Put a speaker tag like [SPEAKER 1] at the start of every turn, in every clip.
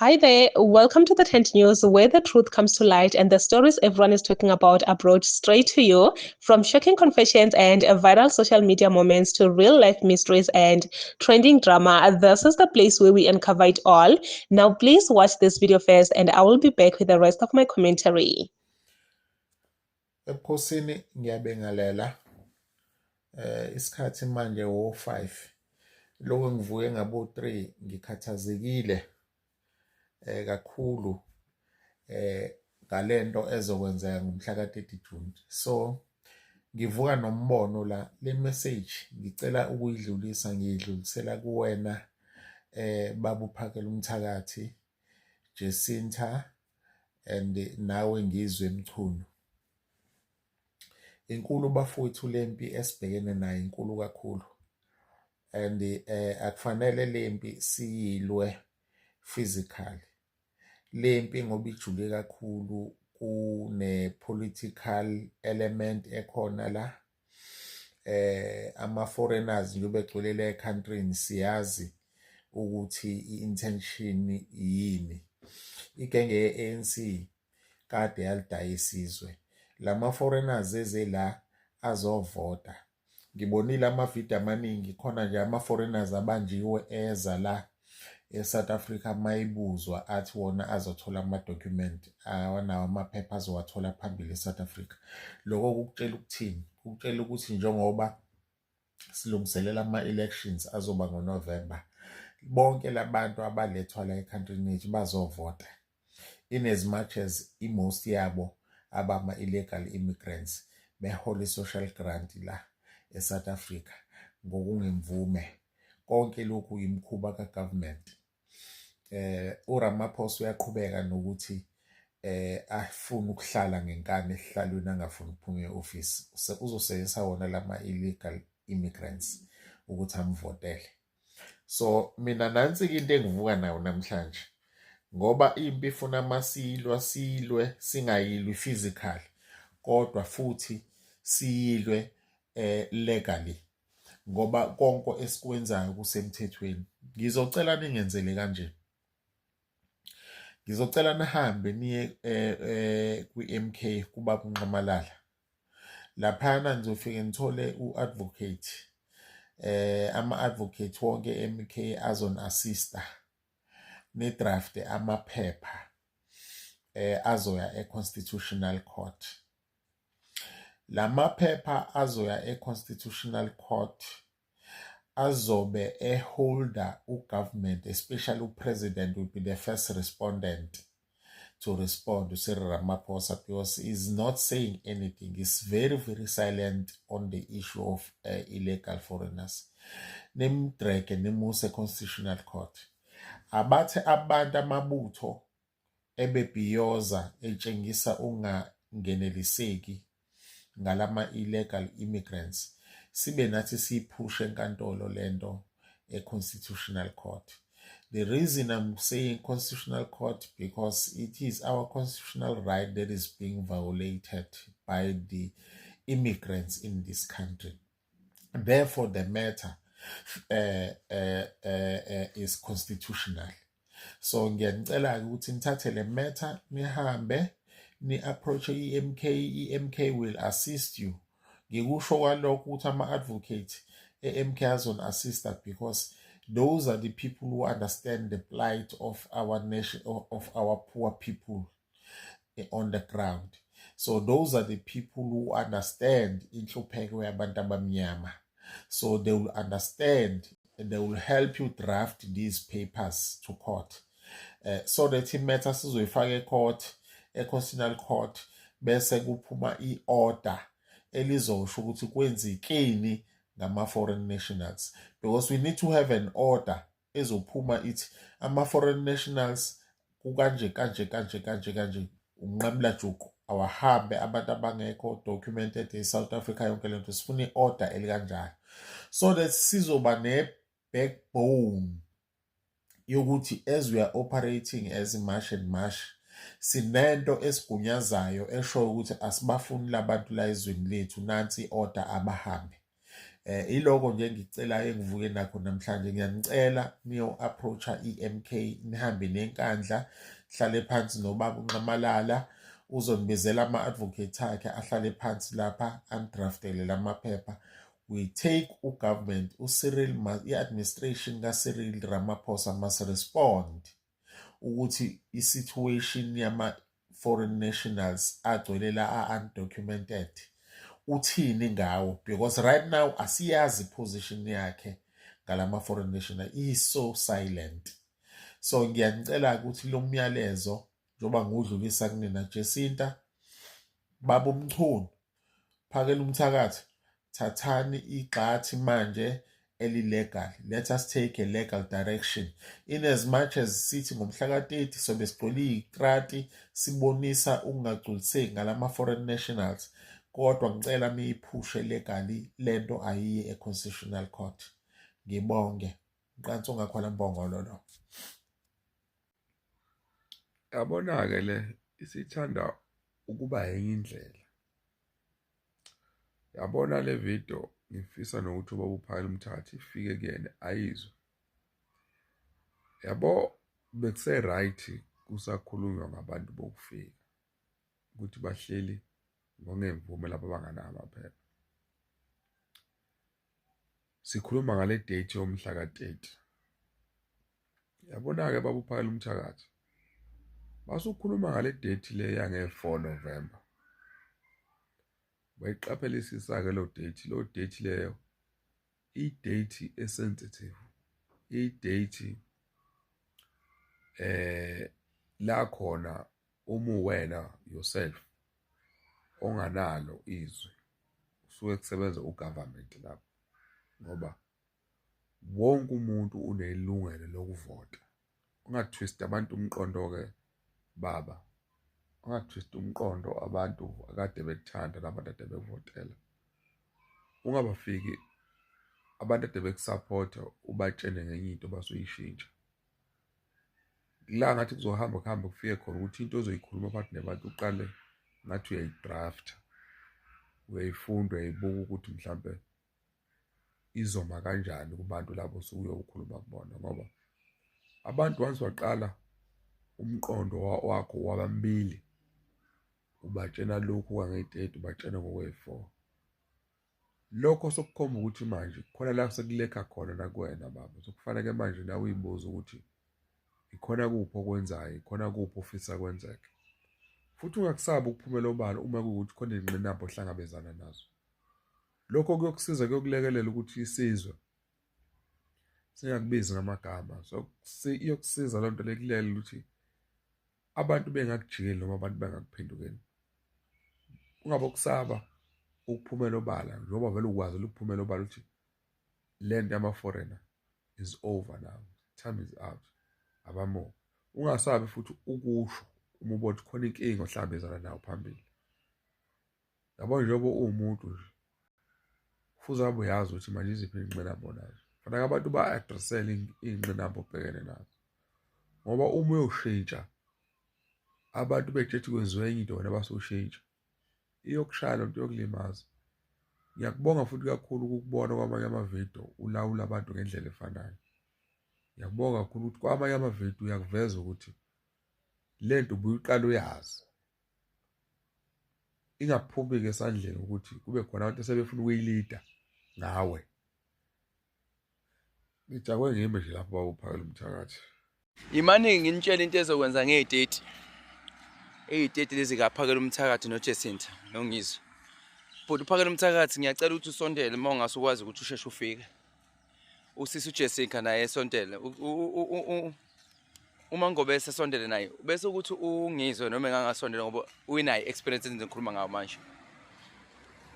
[SPEAKER 1] Hi there, welcome to the Tent News, where the truth comes to light and the stories everyone is talking about are brought straight to you. From shocking confessions and viral social media moments to real life mysteries and trending drama, this is the place where we uncover it all. Now, please watch this video first, and I will be back with the rest of my commentary.
[SPEAKER 2] Ebukhosini ngiyabingelela. Isikhathi manje wo-5, lokho ngivuke ngabo 3, ngikhathazekile kakhulu ngalento ezokwenzeka ngomhla ka-30 June. So ngivuka nombono la, le message ngicela ukuyidlulisa, ngiyidlulisela kuwena baba uPhakela umthakathi, Jacinta, and nawe Ngizwe Mchunu. Inkulu bafowethu lempi esibhekene nayo, inkulu kakhulu, and akufanele lempi siyilwe physically lempi, ngoba ijule kakhulu, kune political element ekhona la. Ama foreigners njengoba egcwele la e-countryni, siyazi ukuthi i-intention yini. Igenge ye-ANC kade yalidayisa isizwe. Lama foreigners eze la azovota. Ngibonile amavidiyo amaningi khona nje, ama-foreigners abanjiwe eza la e-South Africa, mayibuzwa athi wona azothola ama-document, awanawo amaphepha azowathola phambili e-South Africa. Lokho kukutshela ukuthini? Kukutshela ukuthi njengoba silungiselela ama-elections azoba ngoNovember, bonke labantu abalethwa la e-countryni yethu bazovota, in as much as i-most yabo abama-illegal immigrants behola i-social grant la e-South Africa ngokungemvume. Konke lokhu imikhuba ka-government. URamaphosa uyaqhubeka nokuthi afune ukuhlala ngenkani esihlalweni, angafuni ukuphuma e-office. Uzosebenzisa wona lama illegal immigrants ukuthi amvotele. So mina nansi-ke into engivuka nayo namhlanje, ngoba impi ifuna masilwa, silwe, singayilwi physical kodwa futhi siyilwe legally, ngoba konke esikwenzayo kusemthethweni. Ngizocela ningenzele kanje, ngizocela nihambe niye kwi-MK, kubaba uNxamalala. Laphana nizofike nithole u-advocate, ama-advocate wonke MK azoni-assista ni-draft amaphepha azoya e-Constitutional Court. Lamaphepha azoya e-Constitutional Court azobe e-holda u-government, especially u-president will be the first respondent to respond to Cyril Ramaphosa, because he's not saying anything. He's very, very silent on the issue of illegal foreigners. Nim-drag-e nimuse Constitutional Court. Abathe abantu amabutho ebebhiyoza etshengisa ungangeneliseki ngalama illegal immigrants, sibe nathi siyiphushe enkantolo lento e-Constitutional Court. The reason I'm saying Constitutional Court, because it is our constitutional right that is being violated by the immigrants in this country. Therefore, the matter is constitutional. So ngiyanicela-ke ukuthi nithathe le matter, nihambe ni-approach i-MK. I-MK will assist you. Ngikusho kwalokho ukuthi ama-advocate e-MK azoni-assista because those are the people who understand the plight of our nation, of our poor people on the ground. So those are the people who understand inhlupheko yabantu abamnyama. So they will understand and they will help you draft these papers to court so that i-matter sizoyifaka e-court, e-Constitutional Court, bese kuphuma i-order elizosho ukuthi kwenzekeni ngama-foreign nationals, because we need to have an order ezophuma ithi ama-foreign nationals kukanje kanje kanje kanje kanje, unqamula juqu, awahambe abantu abangekho documented e-South Africa. Yonke lento sifuna i-order elikanjalo so that sizoba ne-backbone yokuthi as we are operating as March and March, sinento esigunyazayo eshoyo ukuthi asibafuni labantu la ezweni lethu, nansi i-order, abahambe. Iloko nje engikucelayo engivuke nakho namhlanje. Ngiyanicela niyo-approach-a i-MK, nihambe nenkandla, hlale phansi nobaba uNxamalala, uzonibizela ama-advocate akhe ahlale phansi lapha anidraftele lamaphepha. We take ugovernment, uCyril, i-administration kaCyril Ramaphosa must respond ukuthi i-situation yama-foreign nationals agcwele la a-undocumented uthini ngawo, because right now asiyazi position yakhe ngalama foreign national, he is so silent. So ngiyanicela ukuthi lo myalezo njengoba ngiwudlulisa kunina, Jacinta, baba uMchunu, Phakela Umthakathi, thathani igxathi manje eli-legal. Let us take a legal direction, in as much as sithi ngomhla ka-30 sobe sigcwele iy'trati sibonisa ukungagculiseki ngalama-foreign nationals, kodwa ngicela niyiphushe legally lento, ayiye e-Constitutional Court. Ngibonge. Mqansi ongakhola mbongolo lo.
[SPEAKER 3] Yabona-ke, le isithanda ukuba enye indlela. Yabona le video, ngifisa nokuthi ubaba uPhakela Umthakathi ifike kuyena ayizwe. Yabo, bekuse-right kusakhulunywa ngabantu bokufika ukuthi bahleli ngokungemvume lapho abanganawo amaphepha. Sikhuluma ngale date yomhla ka-30. Yabona-ke, baba uPhakela Umthakathi, masukhuluma ngale date le yange-4 November, bayiqaphelisisa-ke lo date, lo date leyo i-date e-sensitive, i-date la khona uma uwena yourself onganalo izwi, kusuke kusebenza ugovernment lapho, ngoba wonke umuntu unelungelo lokuvota. Ungatwist abantu umqondo-ke baba, ungatwist umqondo abantu akade bekuthanda nabantu ade bekuvotela. Ungabafiki abantu ade bekusupport ubatshene ngenye into basuyishintsha. La ngathi kuzohamba kuhambe kufike khona ukuthi into ozoyikhuluma phakathi nabantu uqale ngathi uyayidrafta, uyayifunda, uyayibuka ukuthi mhlampe izoma kanjani kubantu labo osuke uyokhuluma kubona, ngoba abantu once waqala umqondo wakho wabambili, ubatshena lokhu kwange-30, ubatshena ngokwe-4, lokho sokukhomba ukuthi manje khona la sekulekha khona nakuwena baba. Sokufanele manje nawe uyibuze ukuthi ikhona kuphi okwenzayo, ikhona kuphi ofisa kwenzeke, futhi ungakusabi ukuphumela obala uma kuwukuthi khona iy'ngqinamba ohlangabezana nazo. Lokho kuyokusiza, kuyokulekelela ukuthi isizwe singakubizi ngamagama. So iyokusiza loo nto lekulela ukuthi abantu bengakujikeli noma abantu bengakuphendukeli. Ungabe ukusaba ukuphumela obala, njengoba vele ukwazi ukuphumela obala ukuthi le nto yama-foreigner is over now, time is out, abamuka. Ungasabi futhi ukusho uma ubona ukuthi khona inkinga ohlangabezana nayo phambili. Yabo, njengoba uwumuntu nje, kufuze ngabe uyazi ukuthi manje iziphi iy'ngqinamba onazo. Fanele abantu ba-address-ele iy'ngqinamba obhekene nazo, ngoba uma uyoshintsha abantu betshethi kwenziwe enye into, wena basushintsha, iyokushaya lento, yokulimaza. Ngiyakubonga futhi kakhulu ukukubona kwamanye amavidiyo ulawula abantu ngendlela efanayo. Ngiyakubonga kakhulu ukuthi kwamanye amavidiyo uyakuveza ukuthi lento ubuyiqala uyazi, ingaphumi-ke esandleni ukuthi kube khona abantu asebefuna ukuyilida ngawe. Ngijakwe ngimi nje lapho, baba uPhakela Umthakathi.
[SPEAKER 4] Imane nginitshela into ezokwenza ngey-30, eyi-30 lezi kaPhakela Umthakathi noJacinta noNgizwe. But uPhakela Umthakathi, ngiyacela ukuthi usondele uma ungase ukwazi ukuthi usheshe ufike. Usisi uJessica naye esondele. Uma Ngobese esondele naye, bese ukuthi uNgizwe noma engangasondela, ngoba uyinayo experience engikhuluma ngayo manje.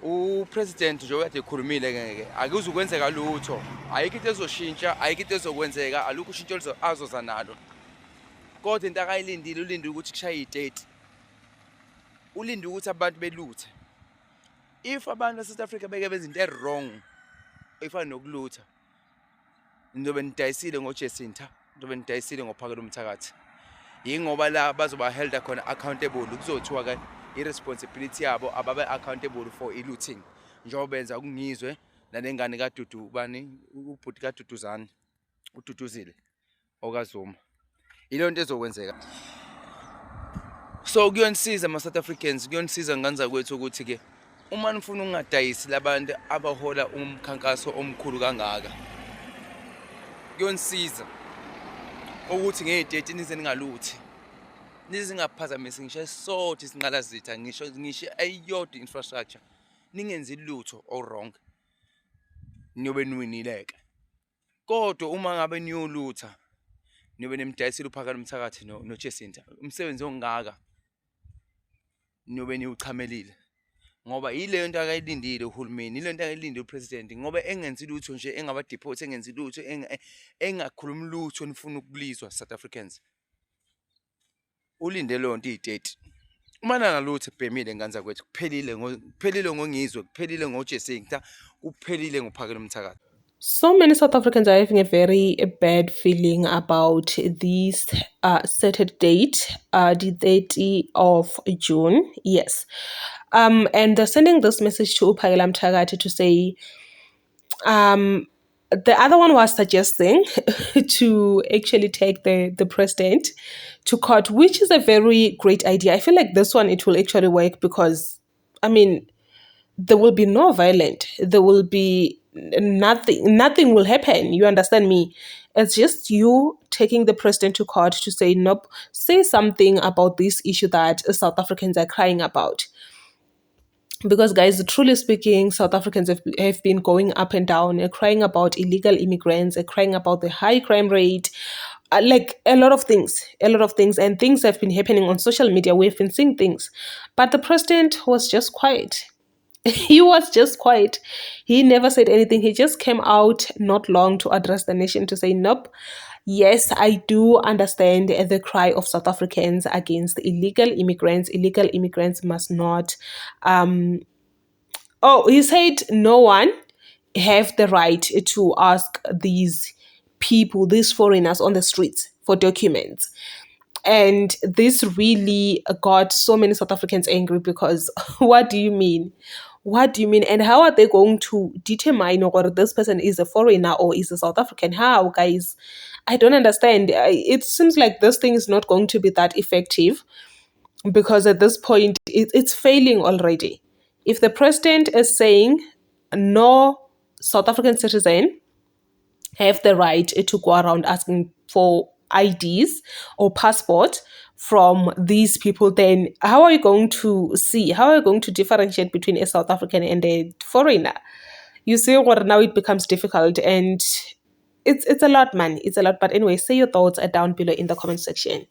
[SPEAKER 4] Upresident nje okade ekhulumile ngeke akuzukwenzeka lutho, ayikho into ezoshintsha, ayikho into ezokwenzeka, alukho ushintsho azoza nalo. Kodwa into akayilindile, ulinde ukuthi kushaye i-30, ulinde ukuthi abantu beluthe. If abantu base-South Africa beke benza into e-wrong efana nokulutha, nizobe nidayisile ngoJacinta, nizobe nidayisile ngoPhakela Umthakathi. Yingoba la bazoba held khona accountable, kuzothiwa ke i-responsibility yabo, ababe accountable for i-looting njengoba benza kuNgizwe. Nalengane kaDudu bani, ubhuti kaDuduzane, uDuduzile okaZuma. Yileyo nto ezokwenzeka. So kuyonisiza ama-South Africans, kuyonisiza ngane zakwethu ukuthi-ke uma nifuna ukungadayisi labantu abahola umkhankaso omkhulu kangaka, kuyonisiza ukuthi ngeyi-30 nize ningaluthi, nize ningaphazamisi ngisho esisodwa isinqalazitha, ngisho eyodwa i-infrastructure, ningenzi lutho o-wrong, niyobe niwinile-ke. Kodwa uma ngabe niyolutha, niyobe nimdayisile uPhakela Umthakathi noJacinta, umsebenzi ongaka niyobe niwuchamelile. Ngoba yileyo nto akayilindile uhulumeni, yileyo nto akayilindile u-president, ngoba engenzi lutho nje, engaba-deport, engenzi lutho, engakhulumi lutho nifuna ukulizwa South Africans. Ulinde leyo nto iyi-30. Uma nangalutho ebhemile ngane zakwethu, kuphelile, kuphelile ngoNgizwe, kuphelile ngoJacinta, kuphelile ngoPhakela Umthakathi.
[SPEAKER 1] So many South Africans are having a very bad feeling about this certain date, the 30 of June. Yes. And they're sending this message to uPhakela Mthakathi to say, the other one was suggesting to actually take the president to court, which is a very great idea. I feel like this one, it will actually work because, I mean, there will be no violence. There will be nothing. Nothing will happen. You understand me? It's just you taking the president to court to say, nope, say something about this issue that South Africans are crying about. Because, guys, truly speaking, South Africans have been going up and down, crying about illegal immigrants, crying about the high crime rate, like a lot of things, a lot of things. And things have been happening on social media. We've been seeing things. But the president was just quiet. He was just quiet. He never said anything. He just came out not long to address the nation to say, nope, yes, I do understand the cry of South Africans against illegal immigrants. Illegal immigrants must not. Oh, he said no one have the right to ask these people, these foreigners on the streets for documents. And this really got so many South Africans angry because what do you mean? What do you mean? And how are they going to determine whether this person is a foreigner or is a South African? How, guys? I don't understand. It seems like this thing is not going to be that effective because at this point, it's failing already. If the president is saying no South African citizen have the right to go around asking for IDs or passport from these people, then how are you going to see, how are you going to differentiate between a South African and a foreigner? You see what now it becomes difficult, and it's a lot, man. It's a lot. But anyway, say your thoughts down below in the comment section.